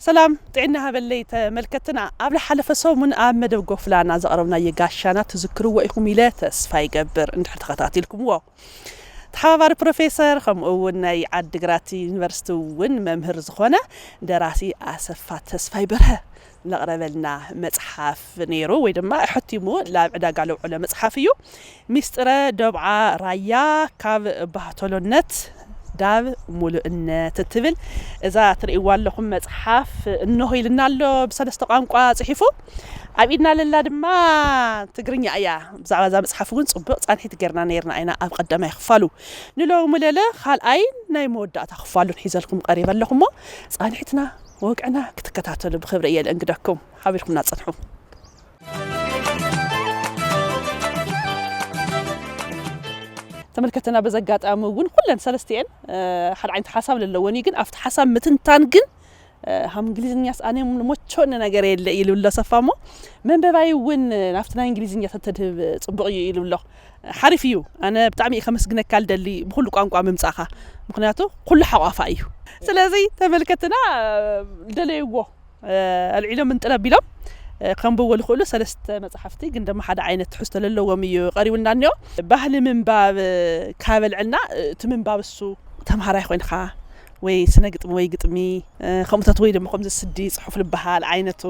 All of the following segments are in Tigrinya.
ሰላም ጥዕና ሃበለይ ተመልከትና። ኣብ ዝሓለፈ ሰሙን ኣብ መደብ ጎፍላና ዘቕረብናዮ ጋሻና ትዝክርዎ ኢኹም ኢለ ተስፋ ይገብር፣ እንድሕር ተኸታቲልኩምዎ። ተሓባባሪ ፕሮፌሰር ከምኡ እውን ናይ ዓዲግራት ዩኒቨርሲቲ እውን መምህር ዝኾነ ደራሲ ኣሰፋ ተስፋይ በርሀ ዘቕረበልና መጽሓፍ ነይሩ፣ ወይ ድማ ሕቲሙ ላብ ዕዳጋ ለውዕሎ መጽሓፍ እዩ። ሚስጥረ ዶብዓ ራያ ካብ ባህተሎነት ዳብ ሙሉእነት እትብል እዛ ትርእይዋ ኣለኹም መጽሓፍ እንሆ ኢልና ኣሎ፣ ብሰለስተ ቋንቋ ጽሒፉ። ኣብ ኢድና ለላ ድማ ትግርኛ እያ። ብዛዕባ እዛ መጽሓፍ እውን ጽቡቕ ጻንሒት ጌርና ነይርና ኢና ኣብ ቀዳማይ ክፋሉ። ንሎሚ ለለ ካልኣይን ናይ መወዳእታ ክፋሉን ሒዘልኩም ቀሪበ ኣለኹ እሞ ጻንሒትና ወግዕና ክትከታተሉ ብኽብሪ እየ ልእንግደኩም። ሓቢርኩምና ጽንሑ። ተመልከትና በዚ ኣጋጣሚ እውን ኩለን ሰለስቲኤን፣ እ፣ ሓደ ዓይነት ሓሳብ ለለወን እዩ፣ ግን ኣብቲ ሓሳብ ምትንታን ግን፣ እ፣ ሃም እንግሊዝኛስ ኣነ መቸወኒ ነገር የለ ኢሉ ኣሎ ሰፋ እሞ መንበባይ እውን ናብቲ ናይ እንግሊዝኛ ተተድህብ ጽቡቕ እዩ ኢሉ ኣሎ። ሓሪፍ እዩ። ኣነ ብጣዕሚ እየ ከመስግነካ ልደሊ ብኩሉ ቋንቋ ምምጻእካ። ምኽንያቱ ኩሉ ሓቋፋ እዩ። ስለዚ ተመልከትና፣ እ፣ ልደለይዎ፣ እ፣ ኣልዒሎም እንጥለ ቢሎም፣ እ፣ ከንብብዎ ልኽእሉ ሰለስተ መጽሓፍቲ ግን ድማ ሓደ ዓይነት ትሕዝቶ ለለዎም እዩ ቀሪቡና እኒኦ። ባህሊ ምንባብ፣ እ፣ ካበልዕልና፣ እ፣ እቲ ምንባብ እሱ ተምሃራይ ኮይንካ ወይ ስነ ግጥሚ ወይ ግጥሚ፣ እ፣ ከምኡታት ወይ ድማ ከምዚ ስዲ ጽሑፍ ልበሃል ዓይነቱ።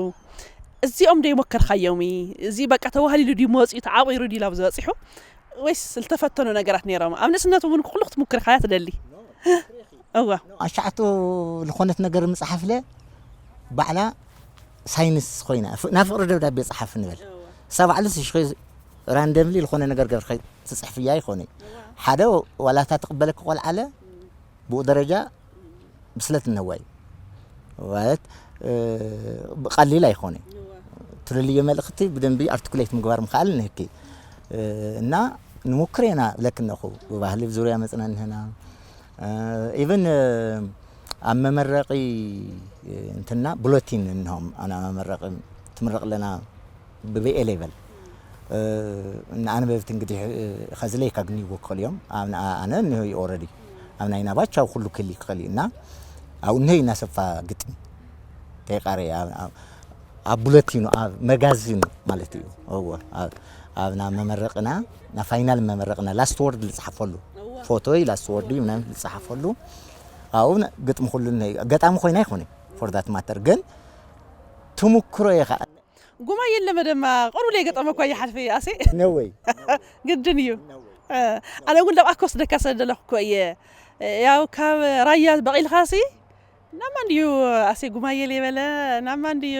እዚኦም ዶ ይሞከርካዮም እዩ? እዚ በቃ ተዋህሊሉ ድዩ መፂኡ ተዓቂሩ ድዩ ላብ ዝበፂሑ? ወይስ ዝተፈተኑ ነገራት ነይሮም? ኣብ ንእስነቱ እውን ኩሉ ክትምክርካያ ትደሊ? እዋ። ኣሻዕቶ ዝኾነት ነገር ምጽሓፍለ ባዕላ ሳይንስ ኮይና፣ ፍ-፣ ናብ ፍቕሪ ደብዳቤ ጸሓፍ ንበል። እሳ ባዕሉስ ሽኺ ራንደምሊ ዝኾነ ነገር ገብርካ ትጽሕፍያ ይኾነ። ሓደ ዋላ እታ ትቕበለኪ ቆልዓለ ብኡ ደረጃ ብስለት እነዋይ ማለት፣ እ፣ ብቐሊል ኣይኮነ። ትልልዮ መልእኽቲ ብደንቢ ኣርቲኩሌት ምግባር ምኽኣል ንህኪ። እ፣ እና ንሙክር ኢና ብለኪ እነኹ ብባህሊ ዙርያ መጽና እንህና። እ፣ ኢቭን፣ እ፣ ኣብ መመረቒ እንትና ብሎቲን እንሆም ኣና መመረቒ ትምረቕ ኣለና ብብኤ ሌቨል። እ፣ ንኣንበብቲ እንግዲህ፣ እ፣ ኸዚ ለይካ ግን ይወከሉ እዮም። ኣብ ንኣ-፣ ኣነ እንሆ እዩ ኦልሬዲ። ኣብ ናይ ናባቻው ኩሉ ክሊ ክኸሊ እና ኣብኡ እንሆ እዩ እናሰፋ ግጥሚ ተይቃረየ ኣብ፣ ኣብ፣ ኣብ ቡለቲኑ፣ ኣብ መጋዚኑ ማለት እዩ። እወ፣ ኣብ፣ ኣብ ናብ መመረቕና፣ ናብ ፋይናል መመረቕና ላስት ወርድ ዝጽሓፈሉ። ፎቶይ ላስት ወርድ እዩ ምናምን ዝጽሓፈሉ። ኣብኡ ነ-፣ ግጥሚ ኩሉ እንሆ እዩ። ገጣሚ ኮይና ይኾነ፣ ፎር ዛት ማተር፣ ግን ትምክሮ እየ ኸኣ። ጉማየ ለመደማ ቁሩብ ለይገጠመ እኳ ይሓልፍ እየ ኣሴ። ነወይ። ግድን እዩ። እ፣ ኣነ እውን ለብኣ ክወስደካ ስለ ደለኹ እኮ እየ። ያው ካብ ራያ በቒልካሲ ናማ እንድዩ ኣሴ ጉማየ ለይበለ፣ ናማ እንድዩ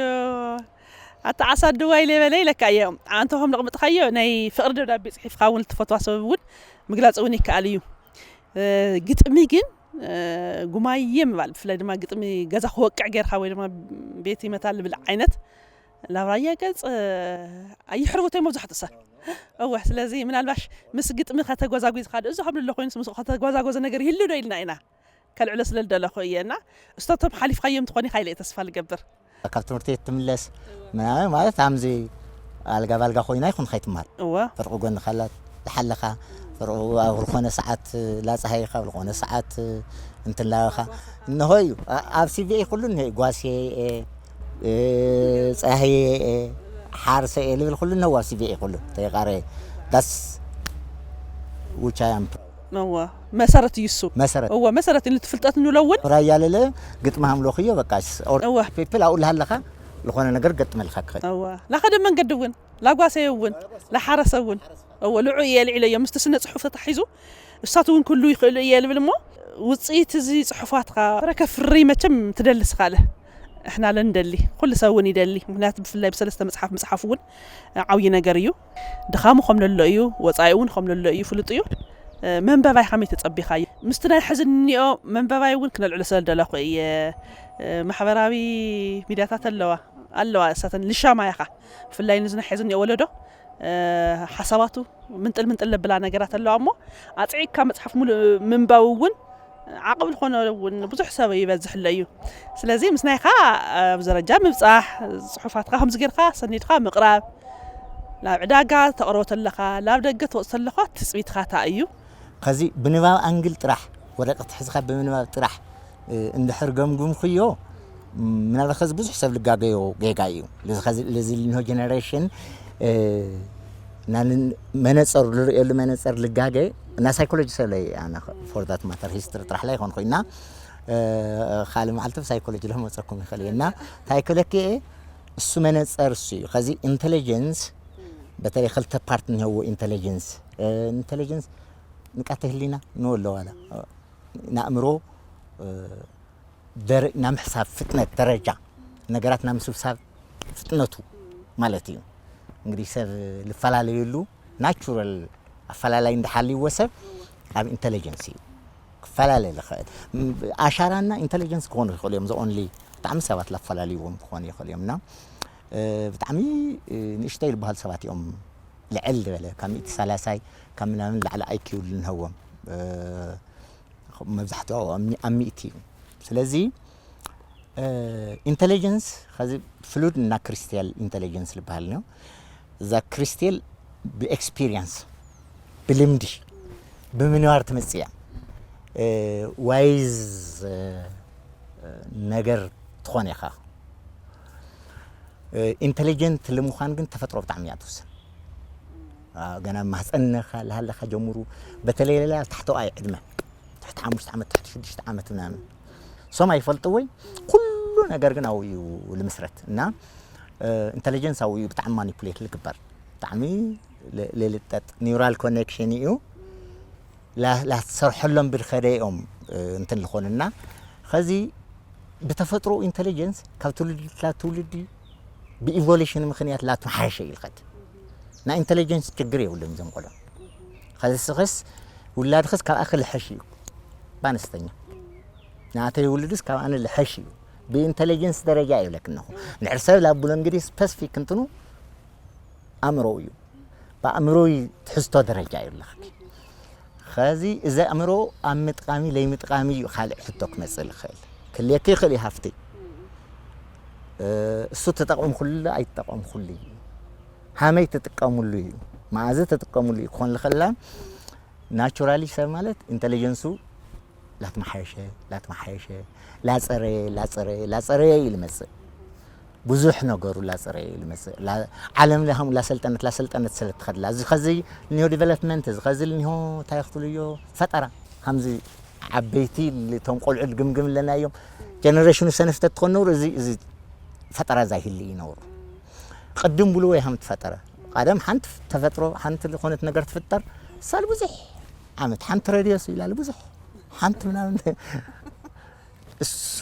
ኣታ ዓሳ ድዋይ ለይበለ ኢለካ እየ። ኣንተ ከም ለቕምጥካዮ ናይ ፍቕሪ ደብዳቤ ጽሒፍካ እውን ልትፈትዋ ሰብ እውን ምግላጽ እውን ይከኣል እዩ። እ፣ ግጥሚ ግን፣ እ፣ ጉማየ ምባል፣ ብፍላይ ድማ ግጥሚ ገዛ ክወቅዕ ጌርካ ወይ ድማ ቤት ይመታ ልብል ዓይነት፣ ናብ ራያ ገጽ፣ እ፣ ኣይሕርብቶይ መብዛሕትኡ ሰብ። እወ፣ ስለዚ ምናልባሽ ምስ ግጥሚ ከተጓዛጒዝካ ዶ፣ እዚ ከምሉ ኣሎ ኮይኑስ ምስኡ ከተጓዛጎዘ ነገር ይህሉ ዶ ኢልና ኢና ከልዕሎ ስለ ዝደለኹ እየ። እና እስታቶም ሓሊፍካዮም ትኾን ኢኻ ኢለ እየ ተስፋ ልገብር። ካብ ትምህርቲ ቤት ትምለስ ምናምን ማለት ኣምዚ ኣልጋ ባልጋ ኮይና ይኹን ከይትምሃር። እወ። ፍርቂ ጎንኻ ኣላ ትሓለኻ፣ ፍርቂ ኣብ ዝኾነ ሰዓት ላፀሃይኻ፣ ኣብ ዝኾነ ሰዓት እንትላበኻ እንሆ እዩ። ኣ-፣ ኣብ ሲቪኤ ኩሉ እንሆ እዩ። ጓስየ እየ፣ እ፣ ፀሃየ እየ፣ ሓርሰ እየ ልብል ኩሉ እንሆ ኣብ ሲቪኤ ኩሉ ተይቃረየ። That's which I am proud. እወ፣ መሰረት እዩ እሱ። መሰረት። እወ፣ መሰረት እዩ። እቲ ፍልጠት ንብሎ እውን። ራያ ለለ ግጥሚ ሃምሎኽዮ በቃ፣ ስ-፣ ኦር እወ። ፒፕል ኣብኡ ልሃለኻ ዝኾነ ነገር ገጥመልካ ክኽእል። እወ፣ ላኸደ መንገዲ እውን፣ ላጓሰየ እውን፣ ላሓረሰ እውን። እወ፣ ልዑ እየ ልዒለዮ፣ ምስቲ ስነ ጽሑፍ ተታሒዙ፣ እሳት እውን ክህሉ ይኽእሉ እየ ልብል እሞ፣ ውጽኢት እዚ ጽሑፋትካ ፍረ ከፍሪ መቸም ትደሊ ስኻ ኣለ። እሕና ለንደሊ፣ ኩሉ ሰብ እውን ይደሊ። ምኽንያቱ ብፍላይ ብሰለስተ መጽሓፍ ምጽሓፍ እውን ዓብዪ ነገር እዩ። ድኻሙ ከም ለሎ እዩ፣ ወጻኢ እውን ከም ለሎ እዩ፣ ፍሉጥ እዩ። እ፣ መንበባይ ከመይ ተጸቢኻዮ? ምስቲ ናይ ሕዚ እኒኦ መንበባይ እውን ክነልዕሎ ስለ ዝደለኹ እየ። እ፣ ማሕበራዊ ሚድያታት ኣለዋ፣ ኣለዋ እሳተን ልሻማ ኢኻ። ብፍላይ ንዚ ናይ ሕዚ እኒኦ ወለዶ፣ እ፣ ሓሳባቱ ምንጥል ምንጥል ለብላ ነገራት ኣለዋ እሞ፣ ኣጽዒግካ መጽሓፍ ሙሉእ ምንባብ እውን ዓቕሚ ዝኾነ እውን ብዙሕ ሰብ ይበዝሕ ኣሎ እዩ። ስለዚ ምስ ናይኻ ኣብ ደረጃ ምብጻሕ፣ ጽሑፋትካ ከምዚ ጌርካ ሰኒድካ ምቕራብ፣ ናብ ዕዳጋ ተቕርቦ ተለኻ፣ ናብ ደገ ትወጽእ ተለኻ ትጽቢትካ እንታይ እዩ? ከዚ ብንባብ ኣንግል ጥራሕ፣ ወረቐት ሒዝካ ብምንባብ ጥራሕ፣ እ፣ እንድሕር ገምጉምክዮ፣ ምናልባት ከዚ ብዙሕ ሰብ ልጋገዮ ጌጋ እዩ። ለዚ ከዚ ለዚ ልንሆ ጀነሬሽን ናንን መነጸር ልርእየሉ መነጸር ልጋገ እና ሳይኮሎጂ ሰብ ለይ ኣነ for that matter history ጥራሕ ላይ ይኾን ኮይና ካልእ መዓልቲ ሳይኮሎጂ ለመጸኩም ይኽእል እዩ እና ሳይኮሎጂ እሱ መነጸር እሱ እዩ። ከዚ ኢንቴሊጀንስ በተለይ ክልተ ፓርት እንሄዎ ኢንቴሊጀንስ ኢንቴሊጀንስ ንቃተ ህሊና ንወሎ ዋላ ንኣእምሮ ደረ- ናይ ምሕሳብ ፍጥነት ደረጃ ነገራት ናይ ምስብሳብ ፍጥነቱ ማለት እዩ። እንግዲህ ሰብ ልፈላለየሉ ናቹራል ኣፈላላይ እንዳሓልይዎ ሰብ ኣብ ኢንቴሊጀንስ እዩ ክፈላለ ዝኽእል። ም- ኣሻራና ኢንቴሊጀንስ ክኾኑ ይኽእሉ እዮም። ዘኦንሊ ብጣዕሚ ሰባት ላፈላለይዎም ክኾኑ ይኽእሉ እዮም እና እ፣ ብጣዕሚ እ፣ ንእሽተይ ዝበሃል ሰባት እዮም ልዕል ዝበለ ካብ ሚእቲ ሰላሳይ ካብ ምናምን ላዕሊ ኣይኪው ልንህዎም እ፣ መብዛሕትኡ ኣብ ሚ- ኣብ ሚእቲ እዩ። ስለዚ ኢንቴሊጀንስ ከዚ ፍሉድ እና ክሪስታል ኢንቴሊጀንስ ዝበሃል ነው። እዛ ክሪስታል ብኤክስፒሪየንስ ብልምዲ ብምንባር ትመፅእ እያ። ዋይዝ ነገር ትኾን ኢኻ። ኢንቴሊጀንት ንምዃን ግን ተፈጥሮ ብጣዕሚ እያ ትውስን። ገና ማህፀንኻ ላሃለኻ ጀምሩ በተለይ ላ ታሕተዋይ ዕድመ ትሕቲ ሓሙሽተ ዓመት ትሕቲ ሽዱሽተ ዓመት ምናምን ሶም ኣይፈልጥዎይ ኩሉ ነገር ግን ኣብኡ እዩ ልምስረት እና ኢንቴሊጀንስ ኣብኡ እዩ ብጣዕሚ ማኒፑሌት ልግበር ብጣዕሚ ልልጠጥ ኒውራል ኮኔክሽን እዩ ላሰርሐሎም ብልኸደ እዮም እንትን ልኾንና ኸዚ ብተፈጥሮ ኢንቴሊጀንስ ካብ ትውልዲ ላ ትውልዲ ብኢቮሉሽን ምኽንያት ላትመሓየሸ እዩ ልኸድ ናይ ኢንቴሊጀንስ ችግር የብሉን እዞም ቆልዑ ኸዚ ስኽስ ውላድኽስ ካብኣ ክልሐሽ እዩ ብኣነስተኛ ንኣተይ ውልድስ ካብ ኣነ ልሐሽ እዩ ብኢንቴሊጀንስ ደረጃ ይብለክ ኣለኹ ንሕር ሰብ ላብሎ እንግዲህ ስፐሲፊክ እንትኑ ኣእምሮ እዩ ብኣእምሮዊ ትሕዝቶ ደረጃ እዩ ኣለኽኪ ኸዚ እዚ ኣእምሮ ኣብ ምጥቃሚ ለይምጥቃሚ እዩ ካልእ ሕቶ ክመፅእ ዝኽእል ክልየኪ ይኽእል እዩ ሃፍቲ እሱ ተጠቐምኩሉ ኣይተጠቐምኩሉ እዩ ሃመይ ትጥቀምሉ እዩ መዓዘ ትጥቀምሉ እዩ ክኾን ዝኽእላ ናቹራሊ ሰብ ማለት ኢንቴሊጀንሱ ላትመሓየሸ ላትመሓየሸ ላፀረየ ላፀረየ ላፀረየ እዩ ልመፅእ ብዙሕ ነገሩ ላፀረየ እዩ ልመፅእ ዓለም ላሰልጠነት ላሰልጠነት ስለ ትኸድላ እዚ ኸዚ ኒዮ ዲቨሎፕመንት እዚ ኸዚ ኒሆ እንታይ ክትብልዮ ፈጠራ ከምዚ ዓበይቲ እቶም ቆልዑ ግምግም ኣለና እዮም ጀነሬሽኑ ሰነፍተ ትኾን ነብሩ እዚ እዚ ፈጠራ ዛይህሊ እዩ ነብሩ ቅድም ብሉ ወይ ሃም ትፈጠረ ቀደም ሓንቲ ተፈጥሮ ሓንቲ ዝኾነት ነገር ትፍጠር ሳል ብዙሕ ዓመት ሓንቲ ሬድዮ ኢላሉ ብዙሕ ሓንቲ ምናምን እሱ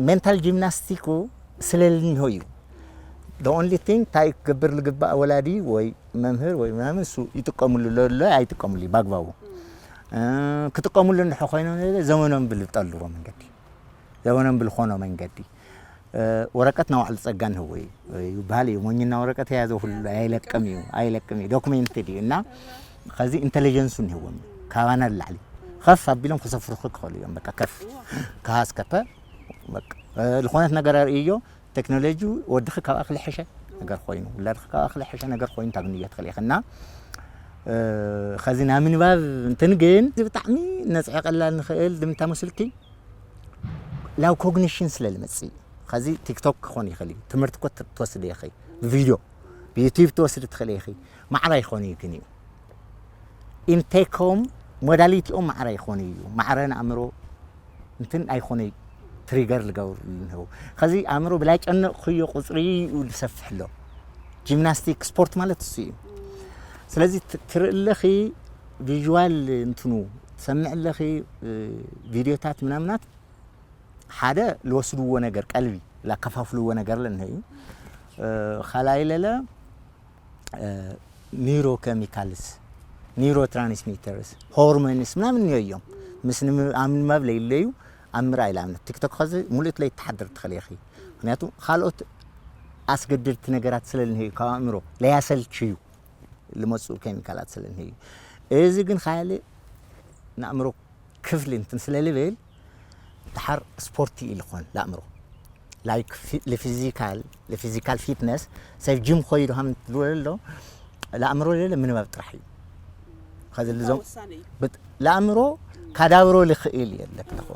ሜንታል ጂምናስቲኩ ስለልንሆ እዩ the only thing እንታይ ክገብር ዝግባእ ወላዲ ወይ መምህር ወይ ምናምን እሱ ይጥቀምሉ ለሎ ኣይጥቀምሉ እዩ ባግባቡ ክጥቀምሉ እንድሖ ኮይኖም ዘመኖም ብልጠልዎ መንገዲ ዘመኖም ብልኾኖ መንገዲ ወረቀት ናባዕሉ ጸጋ ንህቦ እዩ ይበሃል እዩ ሞኝና ወረቀት የያዘ ሁሉ ኣይለቅም እዩ ኣይለቅም እዩ documented እዩ እና ከዚ ኢንቴሊጀንሱ ንህዎም ካባና ላዕሊ ከፍ ኣቢሎም ክሰፍሩክ ክኸሉ እዮም በቃ ከፍ ከሃስከፈ ዝኾነት ነገር ኣርእዮ ቴክኖሎጂ ወድኺ ካብኣ ክልሕሸ ነገር ኮይኑ ውላድኺ ካብኣ ክልሕሸ ነገር ኮይኑ ታግንዮ ትኽእል ኢኽና ከዚ ናብ ምንባብ እንትን ግን ብጣዕሚ ነፅዕቀላ ንኽእል ድምታ መስልኪ ላብ ኮግኒሽን ስለ ዝመፅእ ከዚ ቲክቶክ ክኾን ይኽእል እዩ ትምህርቲ ኮ ትወስድ ኢኺ ብቪድዮ ብዩቲብ ትወስድ ትኽእል ኢኺ ማዕራ ይኾን እዩ ግን እዩ ኢንቴኮም ሞዳሊቲኦም ማዕረ ይኾነ እዩ ማዕረ ንኣእምሮ እንትን ኣይኾነ ትሪገር ልገብሩ ንህው ከዚ ኣእምሮ ብላይ ጨነቕ ክዮ ቁፅሪ እዩ ዝሰፍሕ ኣሎ ጂምናስቲክ ስፖርት ማለት እሱ እዩ ስለዚ ትርኢ ኣለኺ ቪዥዋል እንትኑ ትሰምዕ ኣለኺ ቪድዮታት ምናምናት ሓደ ልወስድዎ ነገር ቀልቢ ላከፋፍልዎ ነገር ለንሀ እዩ ካልኣይ ለለ ኒውሮ ኬሚካልስ ኒውሮ ትራንስሚተርስ ሆርሞንስ ምናምን እዮም ምስ ኣብ ምንባብ ለይለዩ ኣብ ምርኣይ ለኣብነት ቲክቶክ ኸዚ ሙሉእት ለይተሓድር ትኽእል ኢኺ ምክንያቱ ካልኦት ኣስገደድቲ ነገራት ስለ ልንህዩ ካብ ኣእምሮ ለያሰልችዩ ልመፅኡ ኬሚካላት ስለ ልንህዩ እዚ ግን ካልእ ንኣእምሮ ክፍሊ እንትን ስለ ልብል ድሓር ስፖርት እዩ ልኾን ለኣእምሮ like physical physical fitness ሰብ ጅም ኮይዱ ሃም ትብሎ ለኣእምሮ ለለ ምንባብ ጥራሕ እዩ ከዚ ልዞም ለኣእምሮ ካዳብሮ ልኽእል የለክ ለኾ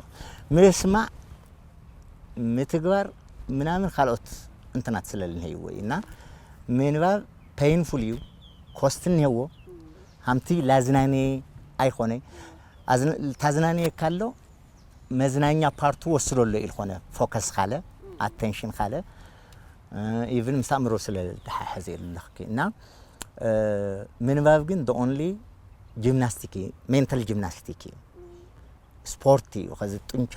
ምስማዕ ምናምን ካልኦት እንትናት ስለ ልንሄይዎ እዩ። እና ምንባብ ፔይንፉል እዩ፣ ኮስት እኒሄዎ። ሃምቲ ላዝናኔ ኣይኮነ። ኣዝን-፣ ታዝናኔ ካሎ መዝናኛ ፓርቱ ወስዶ ኣሎ ኢልኮነ ፎከስ ካለ፣ ኣቴንሽን ካለ፣ ኢቭን ምስ ኣእምሮ ስለ ድሓሕዝ የለኽኪ። እና ምንባብ ግን ኦንሊ ጂምናስቲክ እዩ፣ ሜንታል ጂምናስቲክ እዩ፣ ስፖርት እዩ። ከዚ ጡንቻ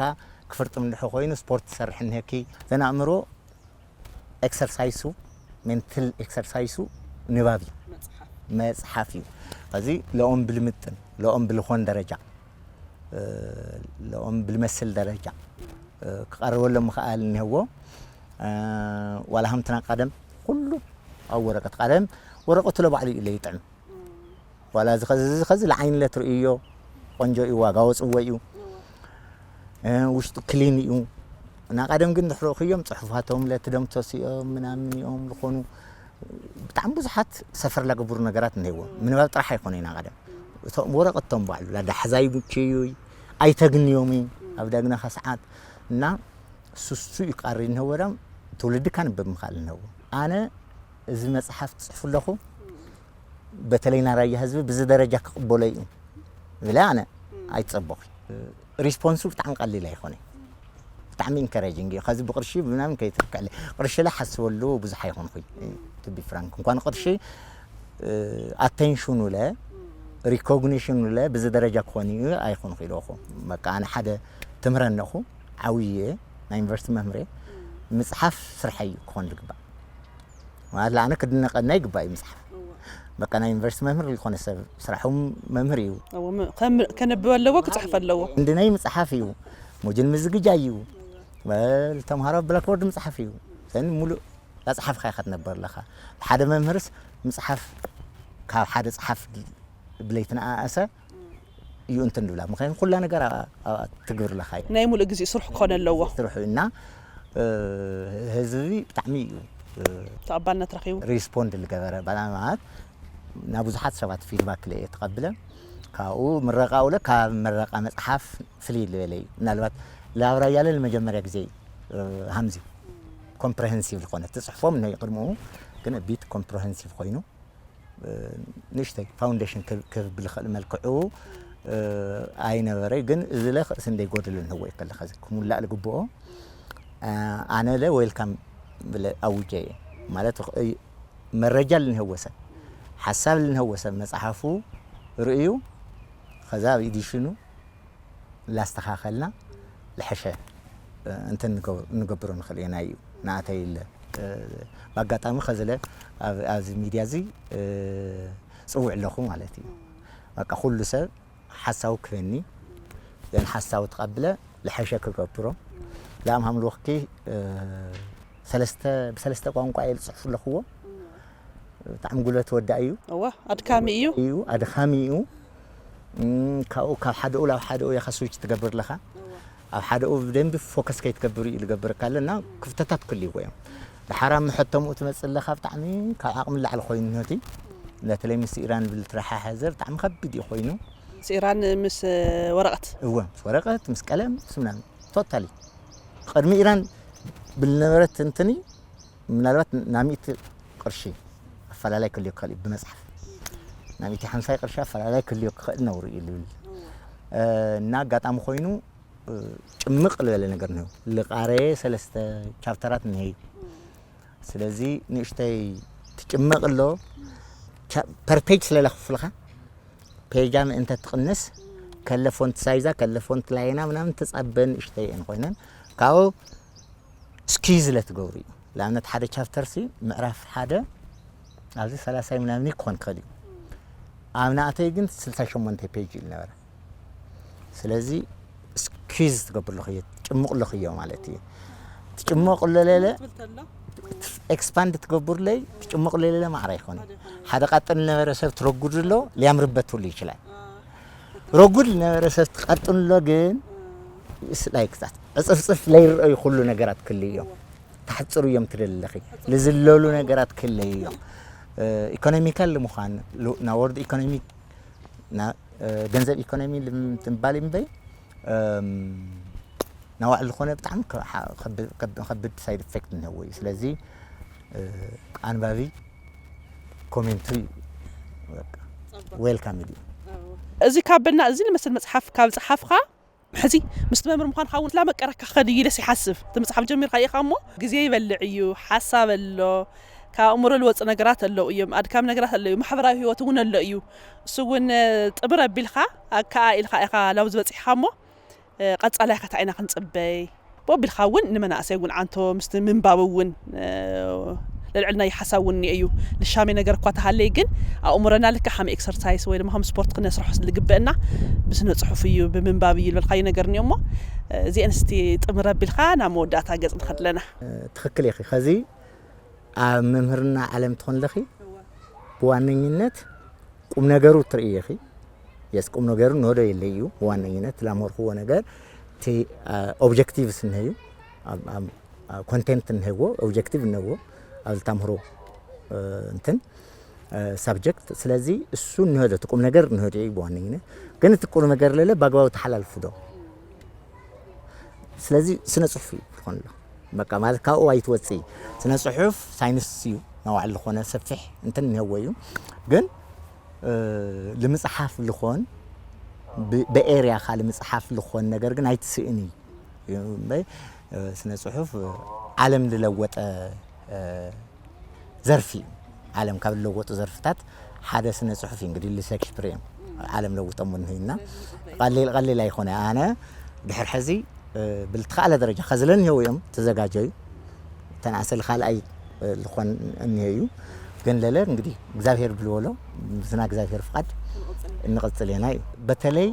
ክፍርጥም ድሕ ኮይኑ ስፖርት ትሰርሕ እኒሄኪ። ዘን ኣእምሮ ኤክሰርሳይሱ፣ ሜንታል ኤክሰርሳይሱ ንባብ እዩ፣ መፅሓፍ እዩ። ከዚ ለኦም ብልምጥን ለኦም ብልኾን ደረጃ፣ ለኦም ብልመስል ደረጃ ክቐርበሎም ምኽኣል እኒሄዎ። ዋላ ሃምትና ቀደም ኩሉ ኣብ ወረቀት፣ ቀደም ወረቀቱ ለባዕሉ እዩ ለይጥዕም። ዋላ እዚ ኸዚ፣ እዚ ኸዚ ለዓይኒ ለትርእዮ ቆንጆ እዩ፣ ዋጋ ወፅዎ እዩ። ውሽጡ ክሊን እዩ። እና ቀደም ግን ድሕረእኽዮም ፅሑፋቶም ለትደምሰሱ እዮም፣ ምናምን እዮም ዝኾኑ። ብጣዕሚ ብዙሓት ሰፈር ለገብሩ ነገራት እኒሄዎ። ምንባብ ጥራሕ ኣይኮነ ኢና ቀደም። እቶም ወረቀቶም ባዕሉ ላዳሕዛይ ምችዩ ኣይተግንዮም እዩ ኣብ ዳግናኻ ሰዓት። እና ሱሱ እዩ ቃሪ እኒሄዎ። ዳም ትውልዲ ካንበብ ምኻል እኒሄዎ። ኣነ እዚ መፅሓፍ ትፅሕፉ ኣለኹ፣ በተለይ ናራያ ህዝቢ ብዚ ደረጃ ክቕበሎ እዩ ብለ ኣነ ኣይትጸበኹ። ሪስፖንሱ ብጣዕሚ ቀሊል ኣይኮነ፣ ብጣዕሚ ኢንከሬጂንግ እዩ። ከዚ ብቕርሺ ምናምን ከይትልክዕለ፣ ቅርሺ ለ ሓስበሉ ብዙሕ ኣይኮንኹ፣ ቱ ቢ ፍራንክ። እንኳን ቅርሺ ኣቴንሽኑ ለ ሪኮግኒሽኑ ለ ብዚ ደረጃ ክኾን እዩ ኣይኮንኹ ኢለኹ። በቃ ኣነ ሓደ ትምህረ እነኹ ዓብየ ናይ ዩኒቨርሲቲ መምህር ምፅሓፍ ስርሐይ እዩ ክኾን ዝግባእ። ማለት ኣነ ክድነቀና ይግባእ እዩ ምፅሓፍ። በቃ ናይ ዩኒቨርሲቲ መምህር ዝኾነ ሰብ ስራሑ መምህር እዩ። ከንብብ ኣለዎ፣ ክፅሕፍ ኣለዎ። እንድነይ ምፅሓፍ እዩ፣ ሞጅል ምዝግጃ እዩ። ተምሃሮ ብላክቦርድ ምፅሓፍ እዩ። ዘን ሙሉእ ላፅሓፍካ ኢኻ ትነበር ኣለኻ። ሓደ መምህርስ ምፅሓፍ ካብ ሓደ ፀሓፍ ብለይትነኣኣሰ እዩ እንትን ድብላ። ምክንያቱ ኩላ ነገር ትግብር ኣለኻ እዩ። ናይ ሙሉእ ግዜ ስርሑ ክኾነ ኣለዎ። ስርሑ እና ህዝቢ ብጣዕሚ እዩ ተቐባልነት ረኺቡ። ሪስፖንድ ልገበረ ባላ ማለት ናብ ብዙሓት ሰባት ፊድባክ ለ ተቐብለ። ካብኡ ምረቃ ውለ ካብ ምረቃ መፅሓፍ ፍልይ ዝበለ እዩ። ምናልባት ላብራ እያለ ንመጀመርያ ግዜ ሃምዚ ኮምፕሬሄንሲቭ ዝኾነ ትፅሕፎም ናይ ቅድምኡ ግን ቢት ኮምፕሬሄንሲቭ ኮይኑ ንእሽተይ ፋውንዴሽን ክብል ብልኽእል መልክዑ ኣይነበረ። ግን እዚ ለ ክእስ እንደይጎድል ንህወ ይከለኸ ክሙላእ ልግብኦ ኣነ ለ ዌልካም ብለ ኣውጀ እየ ማለት መረጃ ልንህወ ሰብ ሓሳብ ልንህወ ሰብ መፅሓፉ ርእዩ ከዛ ኣብ ኢዲሽኑ ላስተኻኸልና ልሐሸ እንትን ንገብሮ ንኽእል ኢና እዩ ንኣተይ ኢለ ብኣጋጣሚ ኸዝለ ኣብዚ ሚድያ እዚ ፅውዕ ኣለኹ ማለት እዩ። በቃ ኩሉ ሰብ ሓሳቡ ክበኒ ዘን ሓሳቡ ተቐብለ ልሐሸ ክገብሮ ላም ሃምልወኽኪ ሰለስተ ብሰለስተ ቋንቋ እየ ዝፅሕፉ ኣለኽዎ። ብጣዕሚ ጉልበት ወዳእ እዩ። እወ ኣድካሚ እዩ። እዩ ኣድካሚ እዩ። ካብኡ ካብ ሓደኡ ላብ ሓደኡ ኢኻ ስዊች ትገብር ኣለኻ። ኣብ ሓደኡ ብደንቢ ፎከስ ከይትገብር እዩ ዝገብረካ ኣሎ እና ክፍተታት ክልይዎ እዮም። ድሓራ ምሐቶምኡ ትመፅእ ኣለኻ ብጣዕሚ ካብ ዓቕሚ ላዕሊ ኮይኑ ነቲ ነተለይ ምስ ኢራን ብልትረሓሐዘ ብጣዕሚ ከቢድ እዩ ኮይኑ። ምስ ኢራን ምስ ወረቐት እወ ምስ ወረቐት ምስ ቀለም ምስ ምናምን ቶታሊ ቅድሚ ኢራን ብልነበረት እንትኒ ምናልባት ናሚእቲ ቅርሺ ኣፈላላይ ክልዮ ክኽእል እዩ ብመፅሓፍ ናሚእቲ ሓምሳይ ቅርሺ ኣፈላላይ ክልዮ ክኽእል ነውሩ እዩ ልብል እና ኣጋጣሚ ኮይኑ ጭምቕ ዝበለ ነገር ነው ልቃረ ሰለስተ ቻፕተራት እኒሀ ስለዚ ንእሽተይ ትጭመቕ ኣሎ ፐርፔጅ ስለለኽፍልኻ ፔጃ ምእንተ ትቕንስ ከለ ፎንት ሳይዛ ከለ ፎንት ላይና ምናምን ትጸበ ንእሽተይ እየን ኮይነን ካብኡ ስኪዝ ለትገብሩ እዩ ንኣብነት ሓደ ቻፕተር ሲ ምዕራፍ ሓደ ኣብዚ ሰላሳይ ምናምን ክኾን ክኽእል እዩ ኣብ ንኣተይ ግን ስልሳ ሸሞንተ ፔጅ እዩ ነበረ ስለዚ ስኪዝ ትገብር ኣለኽዮ ትጭምቕ ኣለኽዮ ማለት እዩ ትጭምቕ ኣለሌለ ኤክስፓንድ ትገብርለይ ትጭምቕ ኣለሌለ ማዕራ ይኾነ ሓደ ቃጥል ነበረ ሰብ ትረጉድ ኣሎ ሊያምርበት ሁሉ ይችላል ረጉድ ነበረ ሰብ ትቃጥሎ ግን ስላይ ክታት ዕፅፍፅፍ ለይረአዩ ኩሉ ነገራት ክልይ እዮም ታሕፅሩ እዮም ትደሊ ኣለኺ ልዝለሉ ነገራት ክለይ እዮም ኢኮኖሚካል ንምዃን ናብ ወርድ ኢኮኖሚክ ገንዘብ ኢኮኖሚ ምባል እምበይ ናባዕሉ ዝኾነ ብጣዕሚ ከ- ሓ- ከብ- ከብ- ከብድ ሳይድ ኢፌክት እንህዎ እዩ። ስለዚ እ፣ ኣንባቢ ኮሜንቱ ዌልካም ኢሉ እዩ። እዚ ካብ በና እዚ ንመስል መፅሓፍ ካብ ፀሓፍካ ሕዚ ምስቲ መምህር ምዃንካ እውን ላመቀረካ ከድይ ኢለስ ይሓስብ። እቲ መፅሓፍ ጀሚርካ ኢኻ እሞ ግዜ ይበልዕ እዩ፣ ሓሳብ ኣሎ፣ ካብ ኣእምሮ ዝወፁ ነገራት ኣለዉ እዮም፣ ኣድካሚ ነገራት ኣሎ እዩ፣ ማሕበራዊ ህይወት እውን ኣሎ እዩ። እሱ እውን ጥብር ኣቢልካ ኣከኣ ኢልካ ኢኻ ላብዚ በፂሕካ እሞ ቀፃላይ ከታ ኢና ክንፅበይ ቦቢልካ እውን ንመናእሰይ እውን ዓንቶ ምስቲ ምንባብ እውን ለልዕልና ሓሳብ እውን እዩ። ልሻሜ ነገር እኳ ተሃለይ ግን ኣእምሮና ልካ ከም ኤክሰርሳይስ ወይ ድማ ከም ስፖርት ክነስርሖ ዝግበእና ብስነ ፅሑፍ እዩ ብምንባብ እዩ ዝበልካዩ ነገር እኒኦ እሞ እዚአን ስቲ ጥምር ኣቢልካ ናብ መወዳእታ ገፅ ንኸድለና። ትኽክል ኢኺ። ከዚ ኣብ መምህርና ዓለም ትኾን ኣለኺ ብዋነኝነት ቁም ነገሩ ትርኢ ኢኺ። የስ ቁም ነገሩ ንወዶ የለ እዩ ብዋነኝነት ላምወርክዎ ነገር እቲ ኦብጀክቲቭስ እንሀዩ ኮንቴንት እንሀዎ ኦብጀክቲቭ እንሀዎ ኣብ ዝተምህሮ እንትን ሳብጀክት። ስለዚ እሱ እንህዶ እቲ ቁም ነገር እንህዶ እዩ ብዋነኝነት። ግን እቲ ቁም ነገር ለለ ብኣግባቡ ተሓላልፉ ዶ? ስለዚ ስነ ፅሑፍ እዩ ዝኾን ኣሎ በቃ ማለት ካብኡ ኣይትወፅእ። ስነ ፅሑፍ ሳይንስ እዩ ናባዕሉ ዝኾነ ሰፊሕ እንትን እንህዎ እዩ። ግን ልምፅሓፍ ልኾን ብኤርያኻ ልምፅሓፍ ልኾን ነገር ግን ኣይትስእን እዩ። ስነ ፅሑፍ ዓለም ዝለወጠ ዘርፊ እዩ። ዓለም ካብ ዝለወጡ ዘርፍታት ሓደ ስነ ፅሑፍ እዩ። እንግዲህ ሸክስፒር እዮም ዓለም ለውጦም እንሂና ቀሊል ቀሊል ኣይኮነ። ኣነ ድሕር ሕዚ ብልተኻእለ ደረጃ ከዝለን ይው እዮም ተዘጋጀዩ ተናእሰል ካልኣይ ልኾን እኒሄ እዩ። ግን ለለ እንግዲህ እግዚኣብሔር ብልበሎ ምስና እግዚኣብሔር ፍቃድ እንቕፅል ኢና እዩ። በተለይ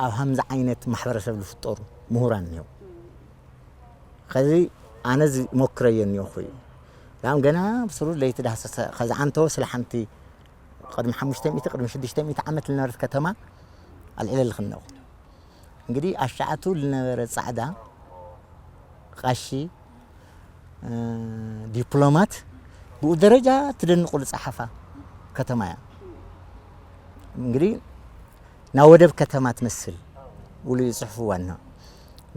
ኣብ ሃምዚ ዓይነት ማሕበረሰብ ዝፍጠሩ ምሁራን እኒው ከዚ ኣነ ዝሞክረዮ እኒኹ እዩ ዳም ገና ብስሩ ለይቲ ዳህሰሰ ከዚ ዓንተወ ስለ ሓንቲ ቅድሚ ሓሙሽተ ሚእቲ ቅድሚ ሽዱሽተ ሚእቲ ዓመት ዝነበረት ከተማ ኣልዕለ ልኽነኹ እንግዲህ ኣሻዓቱ ዝነበረ ፃዕዳ ቃሺ ዲፕሎማት ብኡ ደረጃ ትደንቁ ዝፀሓፋ ከተማ እያ። እንግዲህ ናብ ወደብ ከተማ ትመስል ውሉ ይፅሕፍዋ እና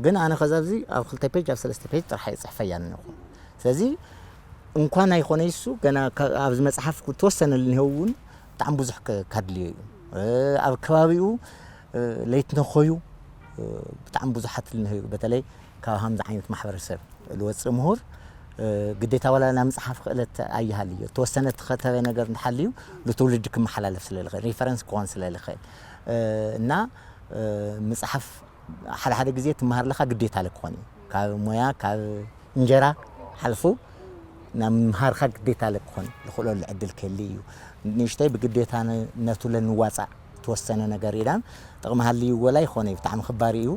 ግን ኣነ ከዛ ኣብዚ ኣብ ክልተ ፔጅ ኣብ ሰለስተ ፔጅ ጥራሕ ይፅሕፈያ ኣለኹ። ስለዚ እንኳን ኣይኮነ ይሱ ገና ኣብዚ መፅሓፍ ተወሰነ ልንሄው እውን ብጣዕሚ ብዙሕ ከድልዮ እዩ። ኣብ ከባቢኡ ለይት ነኾዩ ብጣዕሚ ብዙሓት ልንሄዩ በተለይ ካብ ሃምዚ ዓይነት ማሕበረሰብ ዝወፅእ ምሁር ግዴታ ዋላ ናብ ምፅሓፍ ክእለት ኣይሃልዮ ተወሰነ ተኸተበ ነገር እንተሓልዩ ንትውልዲ ክመሓላለፍ ስለልኽእል ሪፈረንስ ክኾን ስለልኽእል እና ምፅሓፍ ሓደ ሓደ ግዜ ትመሃር ኣለካ ግዴታ ለክኾን እዩ ካብ ሞያ ካብ እንጀራ ሓልፉ ናብ ምምሃርካ ግዴታ ለክኾን ዝኽእለሉ ዕድል ክህሊ እዩ። ንእሽተይ ብግዴታነቱ ለንዋፃእ ተወሰነ ነገር ኢላን ጥቕሚ ሃልይዎ ላ ይኾነ እዩ ብጣዕሚ ክባሪ እዩ።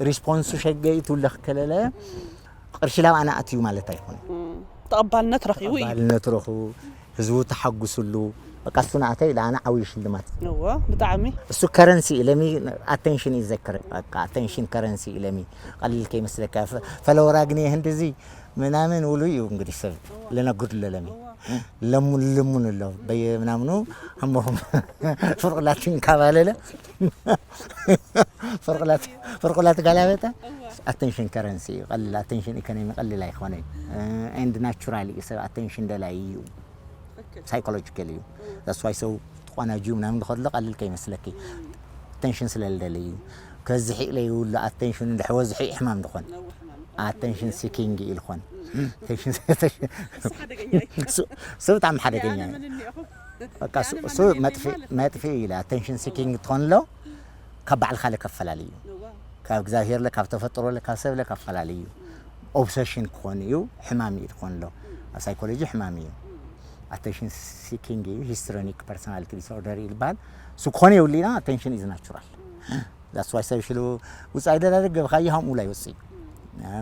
ሪስፖንሱ ሸገይ ትውለ ክከለለ ቅርሺ ላብ ኣነ ኣትዩ ማለት ኣይኮነ ተቐባልነት ረኺቡ እዩ። ባልነት ረኽቡ ህዝቡ ተሓጉስሉ በቃ እሱ ንኣተይ ለኣነ ዓብዩ ሽልማት እዎ ብጣዕሚ እሱ ከረንሲ እዩ ለሚ ኣቴንሽን እዩ ዘክር በቃ ኣቴንሽን ከረንሲ እዩ ለሚ ቀሊል ከይመስለካ ፈለወራ ግን ህንድዚ ምናምን ውሉ እዩ እንግዲህ ሰብ ልነጉድሎ ለሚ ለሙን ልሙን ኣሎ በየ ምናምኑ ኣሞኹም ፍርቁላት እንካባለለ ፍርቁላት ፍርቁላት ጋላበጠ ኣቴንሽን ከረንሲ እዩ ቀሊል ኣቴንሽን ኢኮኖሚ ቀሊል ኣይኮነ ኤንድ ናቹራሊ እዩ ሰብ ኣቴንሽን ደላይ እዩ ሳይኮሎጂካል እዩ that's why ሰው ተቋናጁ ምናምን ከሎ ቀሊል ከይመስለኪ ኣቴንሽን ስለልደለ እዩ ከዝሒ ኢለ ይውሉ ኣቴንሽን እንድሕወ ዝሒ ሕማም ድኾን ኣቴንሽን ሲኪንግ ኢልኾን ሰብ ብጣዕሚ ሓደገኛ እዩ በቃ እሱ መጥፍኢ ኢለ ኣቴንሽን ሲኪንግ ትኾን ኣሎ ካብ ባዕልካ ለከፈላለ እዩ ካብ እግዚኣብሔር ለ ካብ ተፈጥሮ ለ ካብ ሰብ ለ ከፈላለ እዩ ኦብሰሽን ክኾን እዩ ሕማም እዩ ትኾን ኣሎ ኣብ ሳይኮሎጂ ሕማም እዩ attention seeking እዩ histrionic personality disorder ይልበሃል እሱ ክኾነ የብሉ ኢና attention is natural that's why ሰብ ሽሉ ውፃኢ ደላ ደገ ብካዮ ሃምኡ ላይ ወፅእ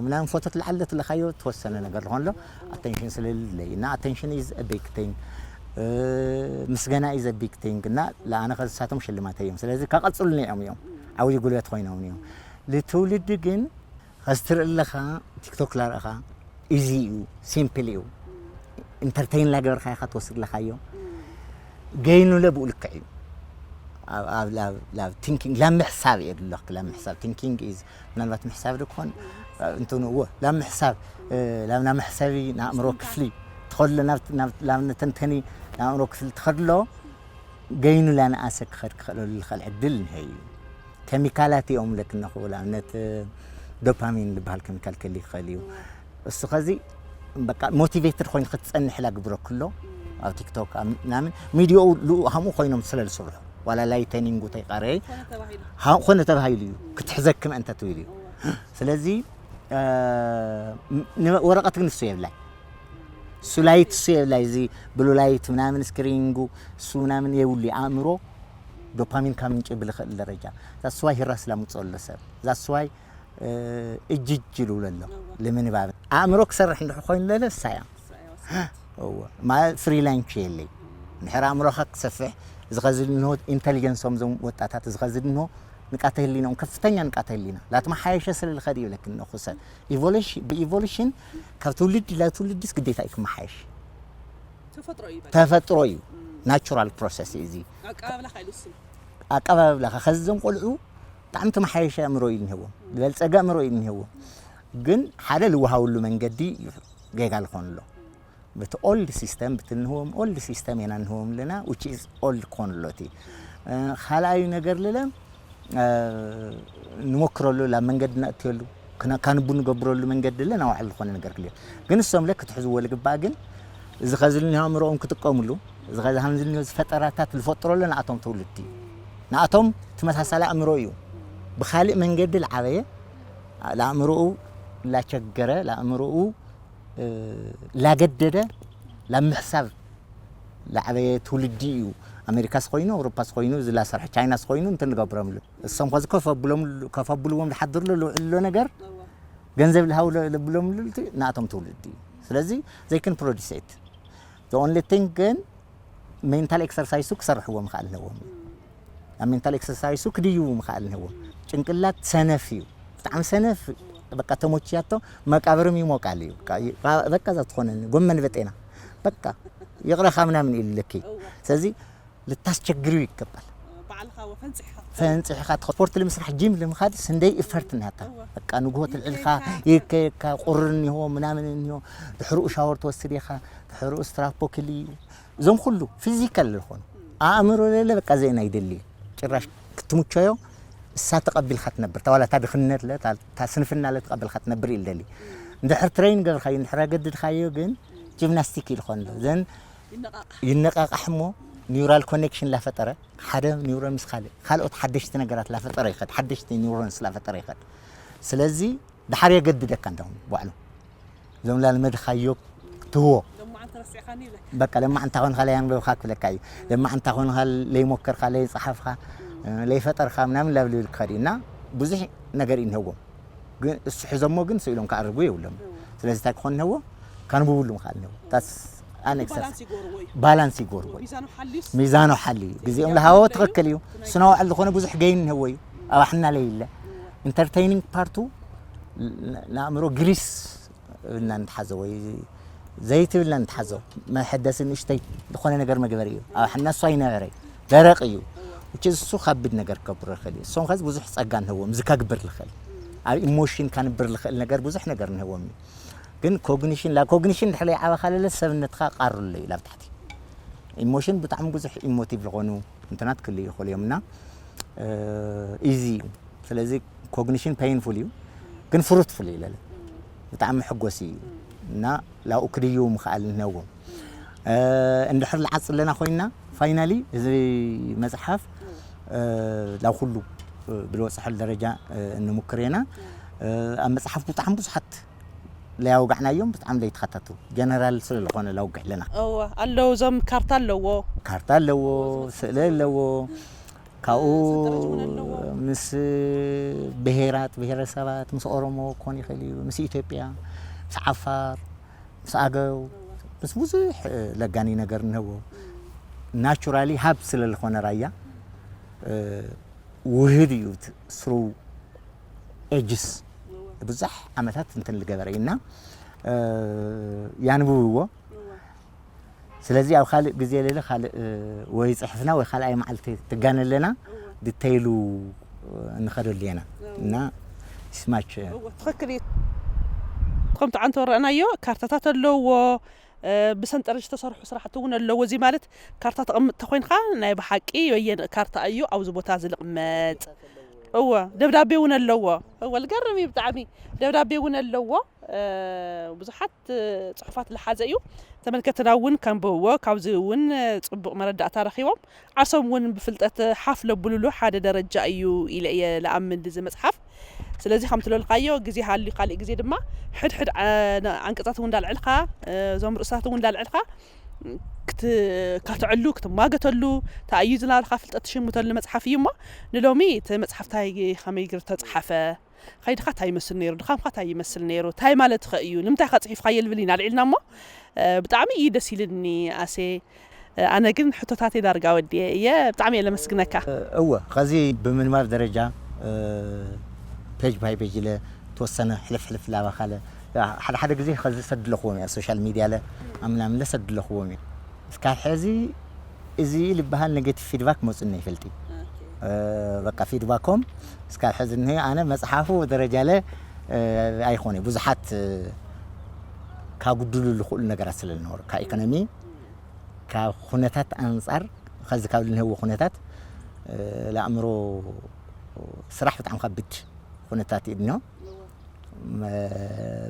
ምናምን ፎቶ ትልዓለ ትለካዮ ተወሰነ ነገር ዝኾን ኣሎ attention ስለልለይ እና attention is a big thing ምስጋና is a big thing እና ለኣነ ከዝሳቶም ሽልማት እዮም ስለዚ ከቐፅሉ እዮም እዮም ዓብይ ጉልበት ኮይኖም እዮም ልትውልድ ግን ከዚ ትርኢ ኣለኻ ቲክቶክ ላርእኻ ኢዚ እዩ ሲምፕል እዩ ኢንተርቴይን ላገበርካ ኢኻ ትወስድ ኣለኻዮ ገይኑለ ብኡ ልክዕ እዩ ኣብ ኣብ ላብ ላብ ቲንኪንግ ላብ ምሕሳብ እየ ድለኩ። ላብ ምሕሳብ፣ ቲንኪንግ ኢዝ ምናልባት ምሕሳብ ዶ ክኾን? እንትን እዎ፣ ላብ ምሕሳብ፣ እ፣ ላብ ና መሕሰቢ ንኣእምሮ ክፍሊ ትኸድሎ፣ ናብ ናብ ላብ መተንተኒ ንኣእምሮ ክፍሊ ትኸድሎ፣ ገይኑ ላንኣሰ ክኸድ ክኽእለሉ ዝኽእል ዕድል እንሄ እዩ። ኬሚካላት እዮም ለክነኹ፣ ንኣብነት ዶፓሚን ዝበሃል ኬሚካል ክህሊ ይኽእል እዩ። እሱ ኸዚ በቃ ሞቲቬትድ ኮይኑ ክትጸንሕ ኢላ ግብረክሎ። ኣብ ቲክቶክ ኣብ ምናምን ሚዲያኡ ልኡ ሃምኡ ኮይኖም ስለ ዝስርሑ፣ ዋላ ላይተኒንጉ ተይቃረየ ኮነ ተባሂሉ ሃ- ኮነ ተባሂሉ እዩ ክትሕዘክም እንተ ትብል እዩ። ስለዚ እ፣ ን- ወረቐት ግን እሱ የብላይ፣ እሱ ላይት እሱ የብላይ፣ እዚ ብሉ ላይት ምናምን ስክሪኒንጉ እሱ ምናምን የብሉ። ኣእምሮ ዶፓሚን ካብ ምንጭ ብልኽእል ደረጃ ዛስዋይ ሂራስ ላምፅኦ ኣሎ ሰብ ዛስዋይ እጅጅ ይብሉ ኣሎ። ንምንባብ ኣእምሮ ክሰርሕ እንድሕ ኮይኑ ለለ እሳ እያ። እዎ፣ ማለት ፍሪላንስ የለይ። እንድሕር ኣእምሮኻ ክሰፍሕ ዝኸዚ እንሆ፣ ኢንተሊጀንሶም ዞም ወጣታት ዝኸዚ እንሆ፣ ንቃተ ህሊናኦም ከፍተኛ ንቃተ ህሊና ላትመሓየሸ ስለ ዝኸድ ይብለክ እንኹ ሰብ ኢቮሉሽን ብኢቮሉሽን ካብ ትውልዲ ናብ ትውልድስ ግዴታ እዩ ክመሓየሽ። ተፈጥሮ እዩ በቃ። ተፈጥሮ እዩ። ናቹራል ፕሮሰስ እዩ እዚ። ኣቀባብላ ካይሉ ስም ኣቀባብላኻ ከዚ ዞም ቆልዑ ብጣዕሚ ተመሓየሸ ኣእምሮ እዩ እኒሄዎም፣ ዝበልፀገ ኣእምሮ እዩ እኒሄዎም። ግን ሓደ ልወሃብሉ መንገዲ እዩ ጌጋ ዝኾን ኣሎ። በቲ ኦልድ ሲስተም ብትንህዎም ኦልድ ሲስተም ኢና ንህዎም ኣለና፣ which is ኦልድ ክኾን ኣሎ እቲ። እ፣ ካልኣዩ ነገር ልለ እ፣ ንሞክረሉ ላብ መንገዲ ነእትየሉ ክነ- ካንቡ ንገብረሉ መንገዲ ለ ናባዕሉ ዝኾነ ነገር ክልዮ። ግን እሶም ለ ክትሕዝዎ ልግባእ ግን እዚ ኸዚ ልኒሆ ኣእምሮኦም ክጥቀምሉ፣ እዚ ኸዚ ሃምዚ ልኒሆ ዝፈጠራታት ዝፈጥረሉ ንኣቶም ትውልዲ እዩ። ንኣቶም ተመሳሳሊ ኣእምሮ እዩ። ብኻልእ መንገዲ ልዓበየ ለኣእምሮኡ ላቸገረ ለኣእምሮኡ እ፣ ላገደደ ላብ ምሕሳብ ላዕበየ ትውልዲ እዩ። ኣሜሪካስ ኮይኑ ኣውሮፓስ ኮይኑ ዝላሰርሐ ቻይናስ ኮይኑ እንትን ንገብረምሉ እሶም ኸዚ ከፈብሎም ከፈብልዎም ዝሓድርሉ ልውዕልሎ ነገር ገንዘብ ልሃው ለብሎምሉ እቲ ንኣቶም ትውልዲ እዩ። ስለዚ they can produce it. The only thing ግን ሜንታል ኤክሰርሳይሱ ክሰርሕዎ ምኽኣል ነዎም እዩ። ኣብ ሜንታል ኤክሰርሳይሱ ክድይቡ ምኽኣል ነዎም። ጭንቅላት ሰነፍ እዩ፣ ብጣዕሚ ሰነፍ። በቃ ተሞችያቶ መቃብርም ይሞቃል እዩ። በቃ እዛ ትኾነኒ ጎመን በጤና በቃ ይቕረኻ ምናምን ኢሉ ልክ እዩ። ስለዚ ልታስቸግሪው ይገባል። ባዕልኻ ወ ፈንፂሕኻ ፈንፂሕኻ ትኸ- ስፖርት ልምስራሕ ጂም ልምኻድ ስንደይ ኢፈርት እናታ በቃ ንግሆ ትልዕልኻ ይከየካ ቁርን እኒሆ ምናምን እኒሆ ድሕርኡ ሻወር ትወስድ ኢኻ ድሕርኡ ስትራፖ ክሊ እዩ እዞም ኩሉ ፊዚካል ዝኾኑ ኣእምሮ ለለ በቃ ዘይ ናይ ደሊ ጭራሽ ክትምቸዮ እሳ ተቐቢልካ ትነብር ታዋላ ታ ድኽነት ለ ታ- ታ ስንፍና ለ ተቐቢልካ ትነብር ኢል ደሊ እንድሕር ትሬን ገብርካዮ እንድሕር ኣገድድካዮ ግን ጂምናስቲክ ኢልኾን ዘን ይነቃቃሕ ይነቃቃሕ እሞ ኒውራል ኮኔክሽን ላፈጠረ ሓደ ኒውሮን ምስ ካልእ ካልኦት ሓደሽቲ ነገራት ላፈጠረ ይኸድ ሓደሽቲ ኒውሮንስ ላፈጠረ ይኸድ ስለዚ ድሓር የገድደካ እንደኹም ባዕሉ እዞም ላልመድኻዮ ትህቦ ለማዓንተ ረሲዕኻኒ ይብለካ በቃ ለማዕ እንታ ኮንካ ለያንበብካ ክብለካ እዩ ለማዕ እንታ ኮንካ ለይሞከርካ ለይፀሓፍካ ለይፈጠርካ ምናምን ላብልብል ክኸድ እዩ እና ብዙሕ ነገር እዩ ንህዎም ግን እሱ ሕዞሞ ግን ስኢሎም ክኣርጉ የብሎም ስለዚ እንታይ ክኾን ንህዎ ካንብብሉ ምኽኣል ንህዎ ታስ ኣን ባላንስ ይጎርዎ እዩ ባላንስ ይጎርዎ እዩ ሚዛኑ ሓልዩስ ሚዛኑ ሓሊ እዩ ግዜኦም ዝሃቦ ትኽክል እዩ ስነ ባዕሉ ዝኾነ ብዙሕ ገይን ንህዎ እዩ ኣባሕና ለይለ ኢንተርቴይኒንግ ፓርቱ ንኣእምሮ ግሪስ እብልና ንትሓዞ ወይ ዘይትብልና ንትሓዞ መሐደሲ ንእሽተይ ዝኾነ ነገር መግበሪ እዩ ኣባሕና እሱ ኣይነበረ ደረቕ እዩ ውጭ እሱ ከቢድ ነገር ክገብሮ ይኽእል እዩ እሶም ከዚ ብዙሕ ፀጋ ንህዎም እዚ ከግብር ልኽእል ኣብ ኢሞሽን ከንብር ልኽእል ነገር ብዙሕ ነገር ንህዎም እዩ ግን ኮግኒሽን ላ ኮግኒሽን ድሕለይ ዓበኻ ለለ ሰብነትካ ቃሩለይ ላብ ታሕቲ ኢሞሽን ብጣዕሚ ብዙሕ ኢሞቲቭ ዝኾኑ እንትናት ክልዩ ይኽእሉ እዮም እና ኢዚ እዩ ስለዚ ኮግኒሽን ፔይንፉል እዩ ግን ፍሩትፉል እዩ ለለ ብጣዕሚ ሕጎስ እዩ እና ላብኡ ክድይቡ ምኽኣል ነዎም እንድሕር ልዓፅ ኣለና ኮይንና ፋይናሊ እዚ መፅሓፍ ላብ ኩሉ ብልበፅሐሉ ደረጃ እንምክር ኢና ኣብ መፅሓፍ ብጣዕሚ ብዙሓት ለያውጋዕናዮም ብጣዕሚ ለይተኸታተሉ ጀነራል ስለ ዝኾነ ለውግሕ ኣለና ኣለዉ እዞም ካርታ ኣለዎ ካርታ ኣለዎ ስእሊ ኣለዎ ካብኡ ምስ ብሄራት ብሄረሰባት ምስ ኦሮሞ ክኾን ይኽእል እዩ ምስ ኢትዮጵያ ምስ ዓፋር ምስ ኣገው ምስ ብዙሕ ለጋኒ ነገር እንህቦ ናቹራሊ ሃብ ስለ ዝኾነ ራያ ውህድ እዩ ስሩ ኤጅስ ብዙሕ ዓመታት እንትን ዝገበረ እዩ እና ያንብብዎ ስለዚ ኣብ ካልእ ግዜ ለለ ካልእ ወይ ጽሕፍና ወይ ካልኣይ መዓልቲ ትጋነለና ድተይሉ እንኸደሉ ኢና እና ስማች እዎ ትኽክል እዩ። ከምቲ ዓንተ ወረእናዮ ካርታታት ኣለዎ። ብሰንጠረዥ ዝተሰርሑ ስራሕቲ እውን ኣለዎ። እዚ ማለት ካርታ ተቐምጥ ተኮይንካ ናይ ብሓቂ በየን ካርታ እዩ ኣብዚ ቦታ ዝልቕመጥ። እወ ደብዳቤ እውን ኣለዎ። እወ ልገርም እዩ ብጣዕሚ። ደብዳቤ እውን ኣለዎ። ብዙሓት ጽሑፋት ዝሓዘ እዩ። ተመልከትና እውን ከንብብዎ ካብዚ እውን ጽቡቕ መረዳእታ ረኺቦም ዓርሶም እውን ብፍልጠት ሓፍ ለብሉሉ ሓደ ደረጃ እዩ ኢለ እየ ልኣምን እዚ መጽሓፍ። ስለዚ ከምቲ ለልካዮ ግዜ ሃልዩ ካልእ ግዜ ድማ ሕድሕድ ዓንቀጻት እውን እንዳልዕልካ እዞም ርእስታት እውን እንዳልዕልካ ከተዕሉ ክትማገተሉ ተኣዩ ዝናልካ ፍልጠት ትሽምተሉ መጽሓፍ እዩ እሞ ንሎሚ እቲ መጽሓፍ ታይ ከመይ ገይሩ ተጽሓፈ ከይድኻ እንታይ ይመስል ነይሩ ድኻምካ እንታይ ይመስል ነይሩ እንታይ ማለት ኸ እዩ ንምንታይ ካ ጽሒፍካዮ ልብል ኢና ልዒልና እሞ ብጣዕሚ እዩ ደስ ኢልኒ ኣሴ ኣነ ግን ሕቶታተይ ዳርጋ ወዲየ እየ ብጣዕሚ እየ ለመስግነካ እወ ከዚ ብምንባብ ደረጃ ፔጅ ባይ ፔጅ ኢለ ተወሰነ ሕልፍ ሕልፍ ላባኻለ ሓደ ሓደ ግዜ ከዚ ሰድለኽዎም እያ ሶሻል ሚድያ ለ ኣምናምለ ሰድለኽዎም እየ እስካብ ሕዚ እዚ ልበሃል ኔጌቲቭ ፊድባክ መፁኒ ይፈልጥ እዩ በቃ ፊድባኮም እስካብ ሕዚ እኒሀ ኣነ መፅሓፉ ደረጃ ለ ኣይኮነ ብዙሓት ካጉድሉ ዝኽእሉ ነገራት ስለ ዝነበሩ ካብ ኢኮኖሚ ካብ ኩነታት ኣንፃር ከዚ ካብ ዝንህዎ ኩነታት ለኣእምሮ ስራሕ ብጣዕሚ ከብድ ኩነታት እዩ እኒሆ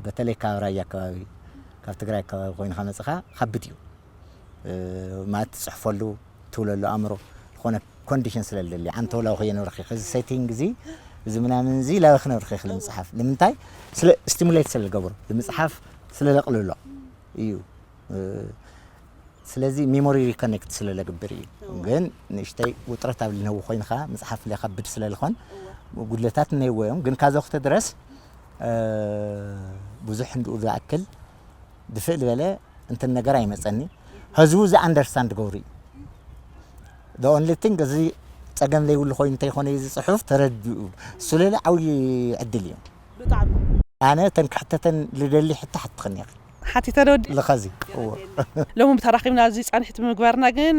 በተለይ ካብ ራያ ኣከባቢ ካብ ትግራይ ኣከባቢ ኮይንካ መፅኻ ከብድ እዩ ማለት ትፅሕፈሉ ትውለሉ ኣእምሮ ዝኾነ ኮንዲሽን ስለ ዝደሊ ዓንተው ላው ከየንብረኺ እዚ ሴቲንግ እዚ እዚ ምናምን እዚ ላው ክነብርኺ ክሊ ምፅሓፍ ንምንታይ ስለ ስቲሙሌት ስለ ዝገብሮ ንምፅሓፍ ስለ ዘቕልሎ እዩ ስለዚ ሜሞሪ ሪኮኔክት ስለ ለግብር እዩ ግን ንእሽተይ ውጥረት ኣብ ልነው ኮይንካ ምፅሓፍ ለከብድ ስለ ልኾን ጉድለታት እነይዎ እዮም ግን ካዘኽተ ድረስ ብዙሕ እንድኡ ዝኣክል ድፍእ ዝበለ እንትን ነገር ኣይመፀኒ ህዝቡ እዚ ኣንደርስታንድ ገብሩ እዩ the only thing እዚ ፀገም ዘይብሉ ኮይኑ እንተይኮነ እዚ ፅሑፍ ተረድኡ እሱ ሌላ ዓብዪ ዕድል እዩ ብጣዕሚ ኣነ ተን ክሕተተን ልደሊ ሕቶ ሓትኽን ኢኺ ሓቲተ ዶ ወዲ ልኸዚ እዎ ሎሚ ተራኺብና እዚ ፃንሒት ብምግባርና ግን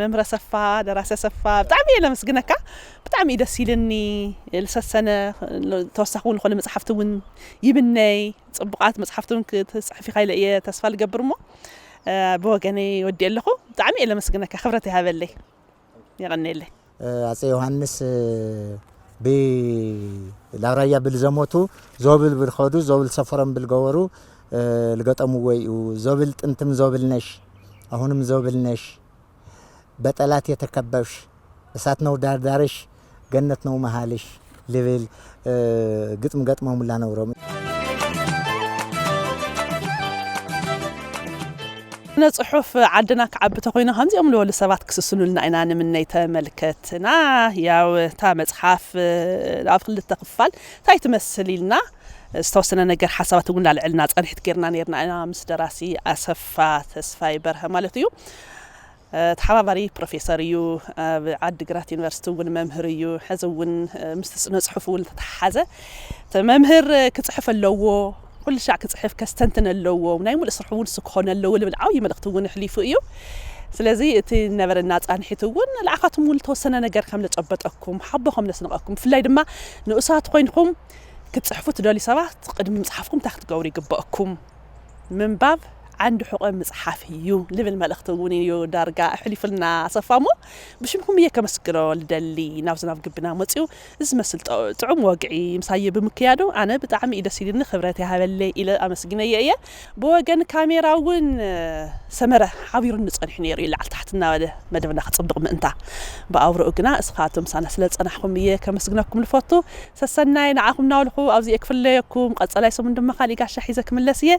መምህር ኣሰፋ ደራሲ ኣሰፋ ብጣዕሚ እየ ለመስግነካ ብጣዕሚ እዩ ደስ ኢልኒ ልሰሰነ ተወሳኺ እውን ዝኾነ መፅሓፍቲ እውን ይምነይ ፅቡቓት መፅሓፍቲ እውን ክትፅሕፍ ኢኻ ኢለ እየ ተስፋ ልገብር እሞ ብወገነይ ወዲእ ኣለኹ ብጣዕሚ እየ ለመስግነካ ክብረት ይሃበለይ የቐንየለይ ኣፀ ዮሃንስ ብላራያ ብልዘሞቱ ዞብል ብልኸዱ ዞብል ሰፈሮም ብልገበሩ ልገጠምዎ እዩ ዞብል ጥንትም ዞብል ነሽ አሁንም ዞብል ነሽ በጠላት የተከበብሽ እሳት ነው ዳርዳርሽ ገነት ነው መሃልሽ ልብል ግጥም ገጥሞምላ ነብሮም ስነ ጽሑፍ ዓድና ክዓቢ ተኮይኑ ከምዚኦም ዝበሉ ሰባት ክስስኑልና ኢና ንምነይ ተመልከትና ያው እታ መጽሓፍ ኣብ ክልተ ክፋል እንታይ ትመስል ኢልና ዝተወሰነ ነገር ሓሳባት እውን ላልዕልና ጸንሒት ጌርና ነርና ኢና ምስ ደራሲ ኣሰፋ ተስፋይ በርሀ ማለት እዩ ተሓባባሪ ፕሮፌሰር እዩ ኣብ ዓዲ ግራት ዩኒቨርሲቲ እውን መምህር እዩ ሕዚ እውን ምስቲ ስነ ፅሑፍ እውን ተተሓሓዘ መምህር ክፅሕፍ ኣለዎ ኩሉ ሻዕ ክፅሕፍ ከስተንትን ኣለዎ ናይ ሙሉእ ስርሑ እውን ንሱ ክኾን ኣለዎ ልብል ዓብዪ መልእክቲ እውን ኣሕሊፉ እዩ ስለዚ እቲ ነበረና ፃንሒት እውን ንዓኻትኩም እውን ዝተወሰነ ነገር ከም ለጨበጠኩም ሓቦ ከም ለስንቐኩም ብፍላይ ድማ ንኡሳት ኮይንኩም ክትፅሕፉ ትደልዩ ሰባት ቅድሚ ምፅሓፍኩም እንታይ ክትገብሩ ይግበአኩም ምንባብ ዓንዲ ሑቐ ምፅሓፍ እዩ ልብል መልእኽቲ እውን እዩ ዳርጋ ኣሕሊፉልና ኣሰፋ እሞ ብሽምኩም እየ ከመስግኖ ልደሊ ናብዚ ናብ ግብና መፅኡ እዚ ዝመስል ጥዑም ወግዒ ምሳየ ብምክያዱ ኣነ ብጣዕሚ እዩ ደስ ኢልኒ ክብረት ይሃበለይ ኢለ ኣመስግነየ እየ ብወገን ካሜራ እውን ሰመረ ሓቢሩኒ ፀኒሑ ነይሩ እዩ ላዕሊ ታሕቲ እናበለ መደብና ክፅብቕ ምእንታ ብኣውርኡ ግና እስኻቶም ምሳና ስለ ዝፀናሕኹም እየ ከመስግነኩም ልፈቱ ሰሰናይ ንዓኹም እናበልኹ ኣብዚኤ ክፍለየኩም ቀፀላይ ሰሙን ድማ ካሊእ ጋሻ ሒዘ ክምለስ እየ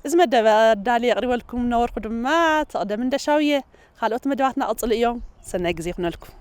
እዚ መደብ ኣዳልየ ኣቕሪበልኩም ነበርኩ ድማ ተቕደም እንደሻው እየ ካልኦት መደባትና ቅፅሉ እዮም ሰናይ ግዜ ይኹነልኩም